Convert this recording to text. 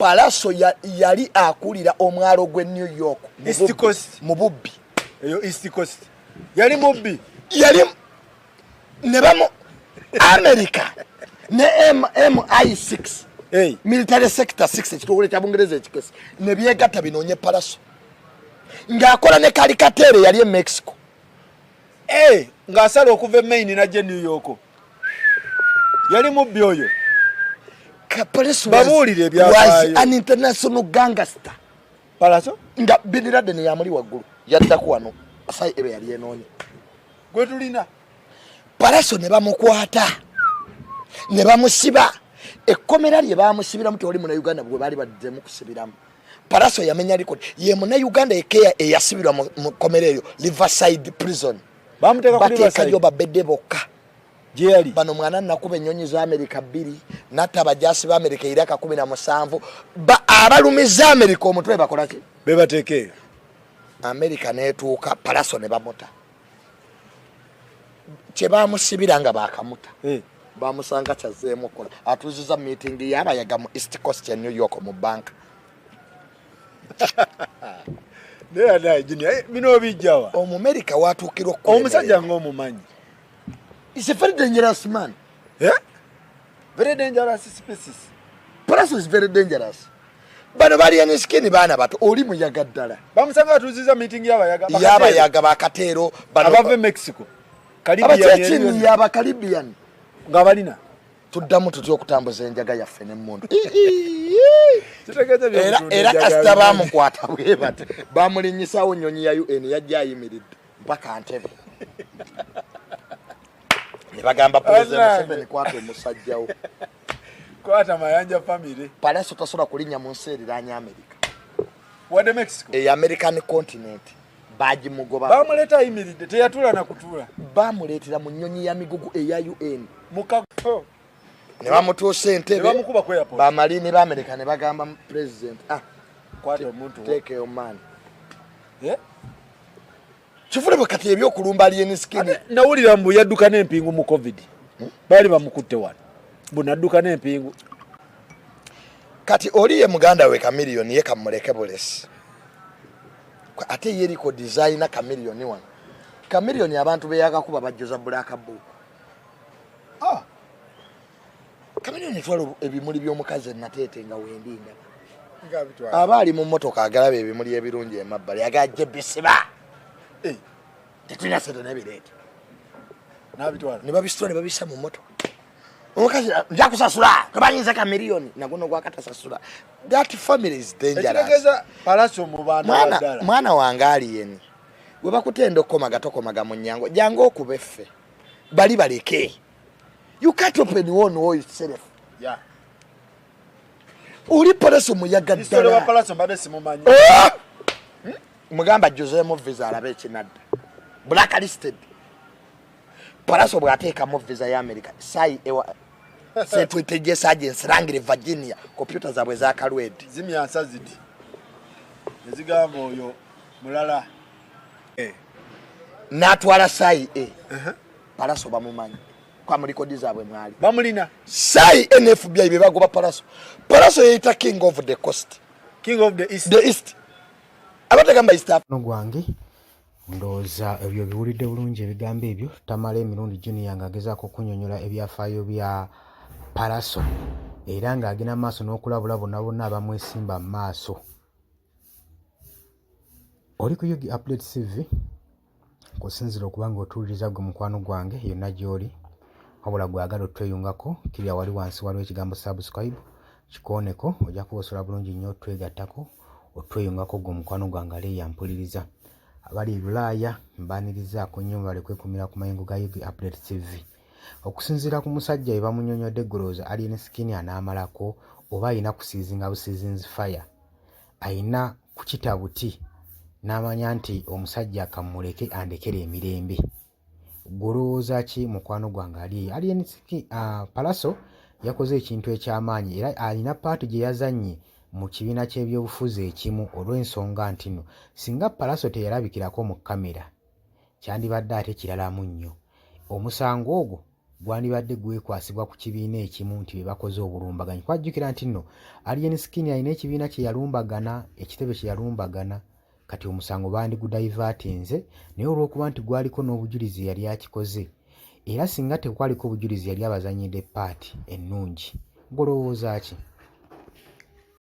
Pallaso yali akulira omwalo gw'e New York East Coast. Mu bubbi. Eyo East Coast yali mubbi. Yali ne bamu America ne MI6, Hey. Military Sector 6, ekitongole kya Bungereza ekikesi, ne byegatta binoonye Pallaso ng'akola ne cartel yali e Mexico. Hey, ng'asala okuva e Maine najja e New York, yali mubbi oyo. Pallaso Babuulire ebyafaayo. was an international gangster. Pallaso. Nga Bin Laden yamuli waggulu, yaddako wano sai ebe yali enoonye. Gwe tulina. Pallaso ne bamukwata ne bamusiba. Ekkomera lye bamusibiramu, tewali Munauganda gwe baali baddemu kusibiramu. Pallaso yamenya record, ye Munauganda ekeya eyasibirwa mu kkomera eryo, Riverside Prison. Bamuteeka ku Bateekayo Riverside. Babedde bokka. Gye yali. Bano mwana nakuba ennyonyi za Amerika bbiri, natta abajaasi ba Amerika Iraka 17, abalumiza Amerika omutwe bakolaki? Bebateeka eyo. Amerika netuuka, Pallaso ne bamuta. Kyebamusibira nga bakamuta, bamusanga kyazeemu okukola, atuuziza meeting y'abayaga mu East Coast ya New York mu banka. Naye anaye Junior, bino obijjawa? Omumerika watuukira. Omusajja ng'omumanyi. Is a very dangerous man. Eh? Very dangerous species. Pallaso is very dangerous. Bano ba Alien Skin baana bato, oli muyaga ddala. Bamusanga atuuziza meeting y'abayaga. Y'abayaga bakateero bano. Abava e Mexico. Abakyekini y'Abakaribian. Nga balina. Tuddamu tutya okutambuza enjaga yaffe nemmundu? Kitegeeza Era byokutunda era enjaga kasita bimanyi. Bamukwata bwe bati, bamulinnyisawo nnyonyi ya UN, yajja ayimiridde mpaka Ntebe ne bagamba President Bannange. Museveni, kwata omusajjawo. Kwata Mayanja family. Pallaso tasobola kulinnya mu nsi eriraanye America. Wadde Mexico. Eyo American continent bagimugoba. Bamuleeta ayimiridde, teyatuula na kutuula. Bamuleetera mu nnyonyi ya migugu eya UN. Mukago. Ne bamutuusa Ne Entebe. bamukuba ku airport. Bamaliini ba America ne bagamba president, ah, kwata omuntu wo. Teekeyo man. Eh? Kifule bwe kati ebyokulumba Alien Skin. Ate nawulira mbu yadduka n'empingu mu COVID, baali bamukutte wano, mbu nadduka n'empingu. Kati oli ye muganda we Chameleone, ye kamuleke bulesi, ate ye eriko designer Chameleone wano. Chameleone abantu beyakakuba bajjuza black book. Ah. Chameleone twala ebimuli by'omukazi enateete nga wendi ndaba. Nga aba ali mu mmotoka, agalaba ebimuli ebirungi emabbali, agajja bisiba. Eh. Tetulina sente nebireeta. N'abitwala. Ne babisitula ne babissa mu mmotoka. Omukazi, nja kusasula, tobayinza Chameleone naguno gwakatasasula. That family is dangerous. Ekitegeeza Pallaso mu bantu Mwana, baddala. Mwana wange Alien, bwe bakutenda okukomaga, tokomaga mu nyango, jangu okuba effe bali baleke. You can't open one war yourself. Oli Pallaso muyaga History wa ddala. Pallaso mbadde simumanyi. Ah! Mugamba ajjuzeemu visa alabe ekinadda. Blacklisted. Pallaso bw'ateekamu visa ya America, sai ewa Central Intelligence Agency Langley, Virginia, kompyuta zaabwe zakalwedi. Zimyansa ziti ezigamba oyo mulala. Eh. N'atwala sai e Pallaso bamumanyi kwa mu record zaabwe mwali. Bamulina. Sai NFBI be bagoba Pallaso. Pallaso yeyita king of the coast. King of the East. The East, abatagamba East Africa. No gwange ndowooza ebyo biwulidde bulungi, ebigambo ebyo Tamala Emirundi Junior ng'agezaako okunyonyola ebyafaayo bya Pallaso, era ng'agenda mu maaso n'okulabula bonna bonna abamwesimba mu maaso. Oli ku Yugi Update TV, kusinzira okuba nga otuwuliriza gwe mukwano gwange yonna gy'oli, wabula gwagala otweyungako, kirya wali wansi waliwo ekigambo subscribe, kikooneko, ojja kuba osobola bulungi nnyo otwegattako, otweyungako gwe omukwano gwange ali eyampuliriza. Abali e Bulaaya mbaanirizaako nnyo, bale kwekumira ku mayengo ga Yugi Update TV. Okusinziira ku musajja bye bamunyonyodde, golooza Alien Skin anaamalako oba alina kusiizinga busiizinzi fire, ayina kukita buti n'amanya nti omusajja kamuleke andekere emirembe. Golowooza ki mukwano gwange ali eyo? Alien Skin, Pallaso yakoze ekintu ekyamaanyi era alina part gye yazannye mu kibiina ky'ebyobufuzi ekimu, olw'ensonga nti no singa Pallaso teyalabikirako mu kamera kyandibadde ate kiralamu nnyo omusango ogwo. gwandibadde gwekwasibwa ku kibiina ekimu nti be bakoze obulumbaganyi. Kwajjukira nti nno Alien Skin alina ekibiina kye yalumbagana, ekitebe kye yalumbagana, kati omusango bandigudayivatinze naye olw'okuba nti gwaliko n'obujulizi yali akikoze era singa tekwaliko bujulizi yali abazanyidde paati ennungi. Ggwe olowooza ki?